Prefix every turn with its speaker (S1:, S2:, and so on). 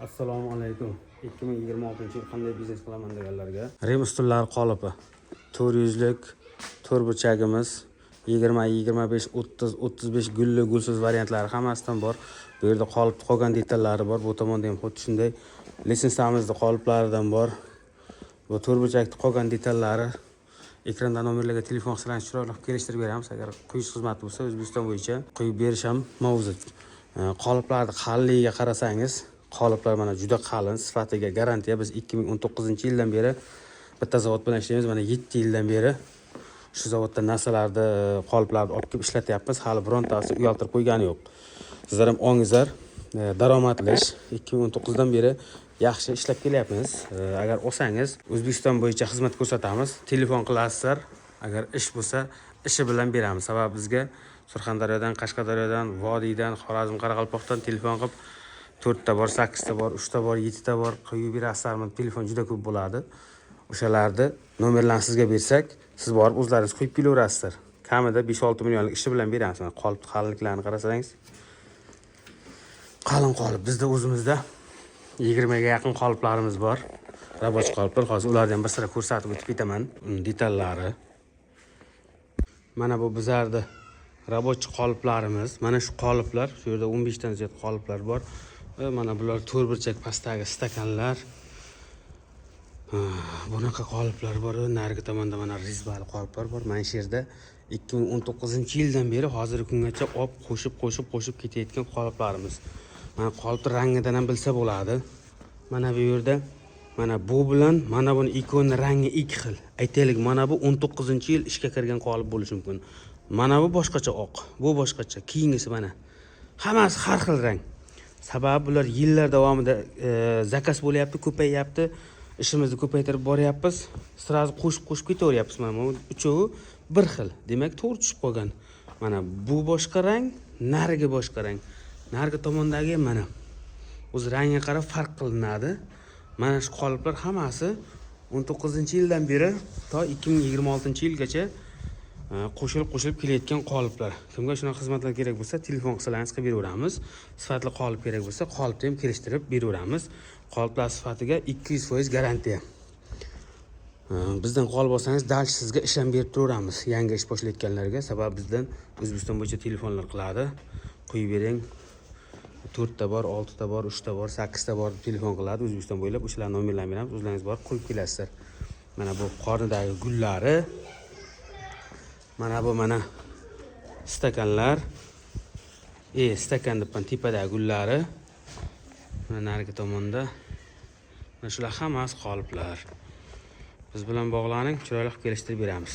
S1: Assalomu alaykum. 2026 yil qanday biznes qilaman deganlarga. Rim ustullari qolipi. 400 lik to'rtburchagimiz 20, 25, 30, 35 gulli, gulsiz variantlari hammasidan bor. Bu yerda qolip qolgan detallari bor. Bu tomonda ham xuddi shunday лестница mizni qoliplaridan bor. Bu to'rtburchakni qolgan detallari. Ekranda nomerlarga telefon qilsangiz, chiroyli qilib kelishtirib beramiz. Agar quyish xizmati bo'lsa, O'zbekiston bo'yicha quyib berish ham mavjud. Qoliplarni qalinligiga qarasangiz, qoliplar mana juda qalin, sifatiga garantiya. Biz 2019 yildan beri bitta zavod bilan ishlaymiz. Mana 7 yildan beri shu zavoddan narsalarni, qoliplarni olib kelib ishlatyapmiz. Hali birontasi uyaltirib qo'ygani yo'q. Sizlar ham ongizlar, daromadli ish. 2019 dan beri yaxshi ishlab kelyapmiz. Agar olsangiz, O'zbekiston bo'yicha xizmat ko'rsatamiz. Telefon qilasizlar, agar ish bo'lsa, ishi bilan beramiz. Sababi bizga Surxondaryodan, Qashqadaryodan, vodiydan, Xorazm, Qoraqalpoqdan telefon qilib, to'rtta bor, sakkizta bor, uchta bor, yettita bor, quyib berasizlarmi, telefon juda ko'p bo'ladi. O'shalarni nomerlarini sizga bersak, siz borib o'zlaringiz quyib kelaverasizlar. Kamida 5-6 millionlik ishi bilan beramiz. Mana, qolip qalinliklarini qarasangiz, qalin qolip. Bizda o'zimizda 20 ga yaqin qoliplarimiz bor, рабочий qoliplar. Hozir ularni ham bir sira ko'rsatib o'tib ketaman. Uni detallari mana bu bizlarni рабочий qoliplarimiz. Mana shu qoliplar, shu yerda 15 dan ziyod qoliplar bor. Va mana bular to'rtburchak, pastdagi stakanlar. Ha, bunaqa qoliplar bor. Narigi tomonda mana резьба li qoliplar bor. Mana shu yerda 2019 yildan beri hozirgi kungacha olib qo'shib, qo'shib, qo'shib ketayotgan qoliplarimiz. Mana, qolipni rangidan ham bilsa bo'ladi. Mana bu yerda, mana bu bilan mana buni ikkovini rangi ikki xil. Aytaylik, mana bu 19-yil ishga kirgan qolip bo'lishi mumkin. Mana bu boshqacha oq, bu boshqacha, keyingisi mana hammasi har xil rang. Sababi bular yillar davomida заказ bo'lyapti, ko'payyapti, ishimizni ko'paytirib boryapmiz, сразу qo'shib, qo'shib ketaveryapmiz. Mana bu uchovi bir xil, demak, to'g'ri tushib qolgan. Mana bu boshqa rang, narigi boshqa rang, narigi tomondagi ham mana o'zi rangiga qarab farq qilinadi. Mana shu qoliplar hammasi 19-yildan beri to 2026-yilgacha qo'shilib, qo'shilib kelayotgan qoliplar. Kimga shunaqa xizmatlar kerak bo'lsa, telefon qilsalaringiz, qilib beraveramiz. Sifatli qolip kerak bo'lsa, qolipni ham kelishtirib beraveramiz. Qoliplar sifatiga 200% garantiya. Bizdan qolip olsangiz, дальше sizga ish ham berib turaveramiz yangi ish boshlayotganlarga. Sababi bizdan O'zbekiston bo'yicha telefonlar qiladi, quyib bering, to'rtta bor, oltita bor, uchta bor, sakkizta bor deb telefon qiladi O'zbekiston bo'ylab. O'shalarni nomerlarini beramiz, o'zlaringiz borib qo'yib kelasizlar. Mana bu qornidagi gullari, mana bu, mana stakanlar, stakan debman, tepadagi gullari. Mana narigi tomonda mana shular hammasi qoliplar. Biz bilan bog'laning, chiroyli qilib kelishtirib beramiz.